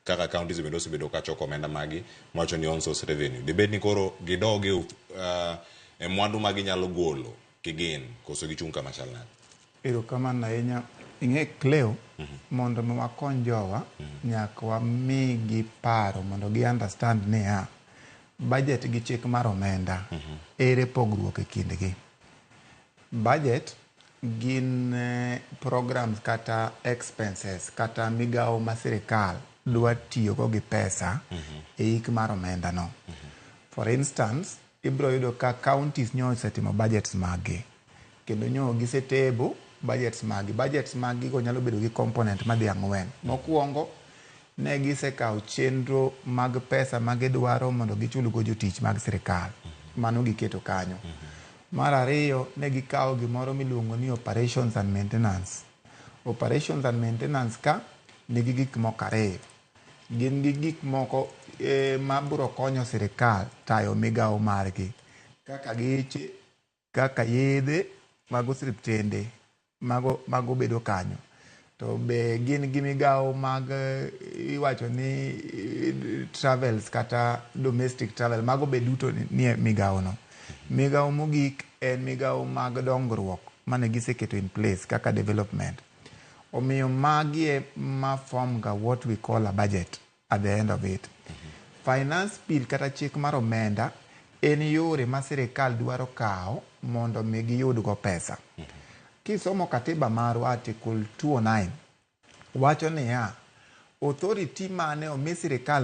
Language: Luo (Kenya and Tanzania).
Kaka counties bende osebedo ka choko omenda magi mawacho ni own source revenue. Dibed ni koro gidog e, e mwandu ma ginyalo golo kigin koso gichung' kama chal nade? Erokamano ahinya. Ing'e Cleo, mondo mi wakony jowa, nyaka wamigi paro mondo gi understand niya, budget gi chik mar omenda, ere pogruok e kindgi. Budget gin programs kata expenses kata migawo ma sirikal dwa tiyogo gi pesa e hik mar omenda no. For instance, ibiro yudo ka counties nyo osetimo budgets maggi kendo nyo gisetable budgets maggi. Budgets maggi go nyalo bedo gi component madhi ang'wen. Mokwongo, ne gisekawo chenro mag pesa ma gidwaro mondo gichulgo jotich mag sirikal. Mano giketo kanyo. Mar ariyo, ne gikawo gimoro miluongo ni operations and maintenance. Operations and maintenance ka nigi gik moko ariyo. Gin gi gik moko mabiro konyo sirikal tayo migawo margi kaka geche, kaka yedhe mag osiptende, mago bedo kanyo. To be gin gi migawo mag iwacho ni travels kata domestic travel, mago be duto nie migawo no. Migawo mogik en migawo mag dongruok mane giseketo in place kaka development. Omiyo magi e ma form ga what we call a budget at the end of it. Finance Bill kata chik mar omenda en yore ma sirikal dwaro kawo mondo mi giyudgo pesa. Kisomo katiba marwa, Article 209 wacho niya, authority mane omi sirikal